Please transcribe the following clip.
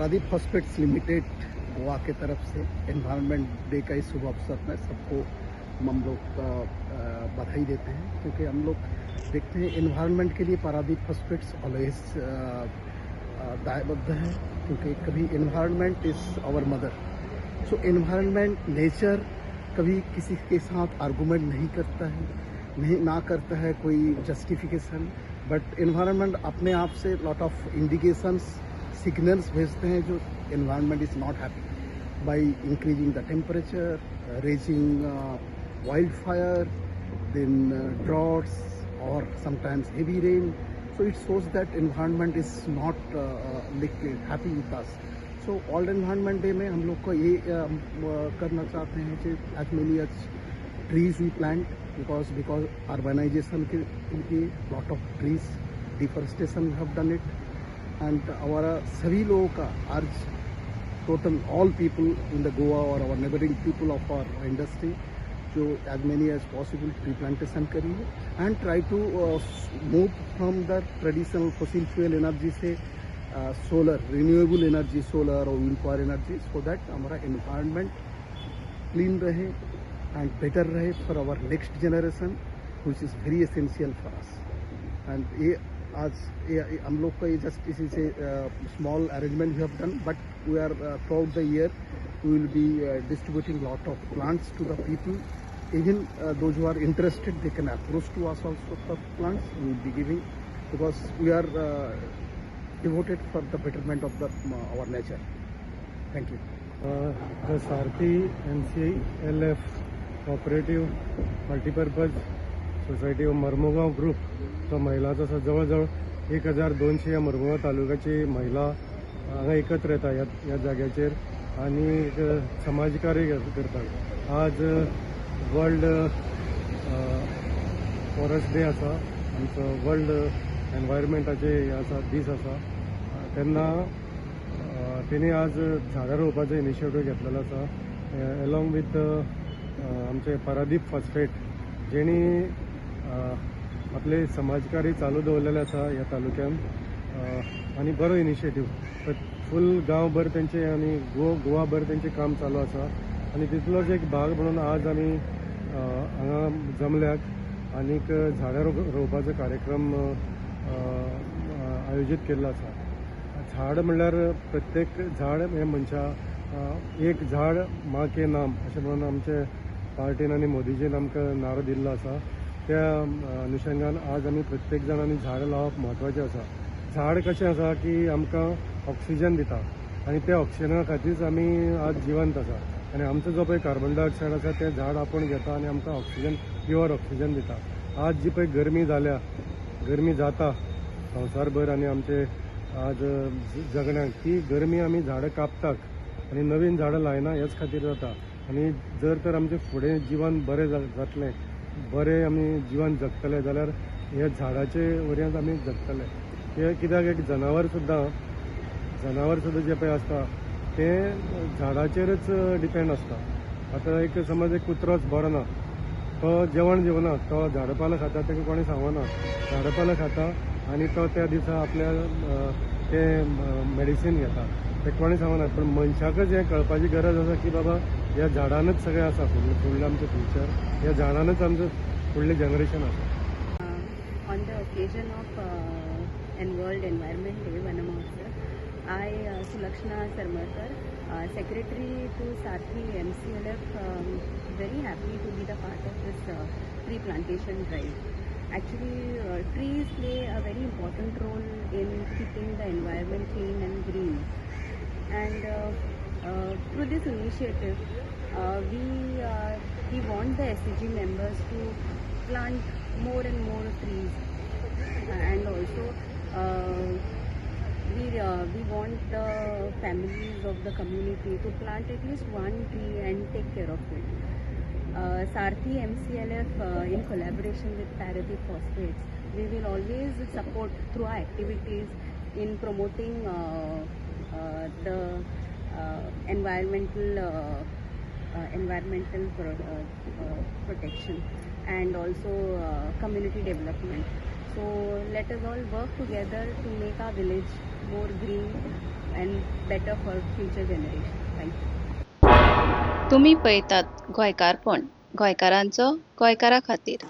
Paradip phosphates limited Goa K तरफ से environment day का इस शुभ अवसर में सबको हम लोग बधाई देते हैं, क्योंकि हम लोग देखते हैं एनवायरनमेंट के लिए पारादीप फॉस्फेट्स ऑलवेज दायबद्ध है, क्योंकि कभी environment is our mother. So environment, nature कभी किसी के साथ आर्गूमेंट नहीं करता है, नहीं ना करता है कोई जस्टिफिकेशन, बट एनवायरनमेंट अपने आप से लॉट ऑफ इंडिकेशंस, सिग्नल्स भेजते हैं जो environment is not happy by increasing the temperature, raising wildfire, then droughts or sometimes heavy rain. So it shows that environment is not like happy with us. So World Environment Day में हम लोग को ये करना चाहते हैं कि as many as trees we plant, because urbanization K लिए lot of trees deforestation have done it, and हमारा सभी लोगों का आज total all people in the Goa or our neighboring people of our industry जो as many as possible tree plantation करिए and try to move from the traditional fossil fuel energy Se solar, renewable energy, solar Aur wind power energy, so that हमारा environment clean रहे and better रहे for our next generation, which is very essential for us. And ये आज ये हम लोग का ये just इसी से small arrangement we have done, but we are throughout the year we will be distributing lot of plants to the people. Even those who are interested, they can approach to us also for plants. We will be giving because we are devoted for the betterment of the our nature. Thank you. The Sarthi MCLF Cooperative Multipurpose Society of Marmugao group तो महिलाचो आसा. जवळ जवळ 1200 ह्या मरमुगांव तालुक्याची महिला हांगा एकत्र येता ह्या ह्या जाग्याचेर आनी एक समाजकार्य करतात. आज वर्ल्ड फॉरेस्ट डे आसा, आमचो वर्ल्ड एनवायरमेंटाचे हे आसा, दीस आसा. तेन्ना तेणी आज झाडां रोवपाचो इनिशिएटीव घेतलेलो आसा एलॉंग विथ आमचे पारादीप फॉस्फेट, जेणी आपले समाजकार्य चालू दवरलेलें आसा ह्या तालुक्यान आनी बरो इनिशिएटीव. फूल गांवभर तेंचे आनी गोवाभर तेंचें काम चालू आसा आनी तितलोच एक भाग म्हणून आज आमी हांगा जमल्यात आनीक झाडां रोवपाचो कार्यक्रम आयोजीत केल्लो आसा. झाड म्हणल्यार प्रत्येक झाड हें मनशा एक झाड माँ के नाम अशें म्हणून आमचे पार्टीन आनी मोदीजीन आमकां नारो दिल्लो आसा. त्या अनुशंगान आज आमी प्रत्येक जाणांनी झाड लावप म्हत्वाचें आसा. झाड कशें आसा की आमकां ऑक्सिजन दिता आनी त्या ऑक्सिजना खातीरच आमी आज जिवंत आसा आनी आमचो जो पळय कार्बन डायऑक्सायड आसा तें झाड आपूण घेता आनी आमकां ऑक्सिजन, प्युअर ऑक्सिजन दिता. आज जी पळय गरमी जाल्या, गरमी जाता संवसारभर आनी आमचे आज जगण्याक, ती गरमी आमी झाडां कापतात आनी नवीन झाडां लायना हेच खातीर जाता. आनी जर तर आमचें फुडें जिवन बरें जातलें, बरें आमी जिवन जगतले जाल्यार हे झाडाचे वरयांत आमी जगतले. हे कित्याक एक जनावर सुद्दां जें पळय आसता तें झाडाचेरच डिपेंड आसता. आतां एक समज एक कुत्रोच बरो ना, तो जेवण जेवना, तो झाडां पालो खाता. ताका कोणें सांगना, झाडां पालो खाता आनी तो त्या दिसा आपल्या तें मेडिसीन घेता. तें कोणें सांगना, पूण मनशाकच हें कळपाची गरज आसा की बाबा ह्या झाडानच सगळें आसा. फुडलें फुडलें आमचें फ्युचर ह्या झाडानच, आमचें फुडलें जनरेशन आसा. On the occasion of and World Environment Day, Vanamahotsav, I, Sulakshana Sarmarkar, Secretary to Sarthi MCLF, very happy to be the part of this tree plantation drive. Actually, trees play a very important role in keeping the environment clean and green. And through this initiative, we want the SHG members to plant more and more trees, and also we want the families of the community to plant at least one tree and take care of it. Sarthi MCLF, in collaboration with Paradeep Phosphates, we will always support through our activities in promoting the environmental protection and also community development. So let us all work together to make our village more green and better. better for future generation. Thank you. तुमी पळयतात गोंयकारपण, गोंयकारांचो गोंयकारा खातीर.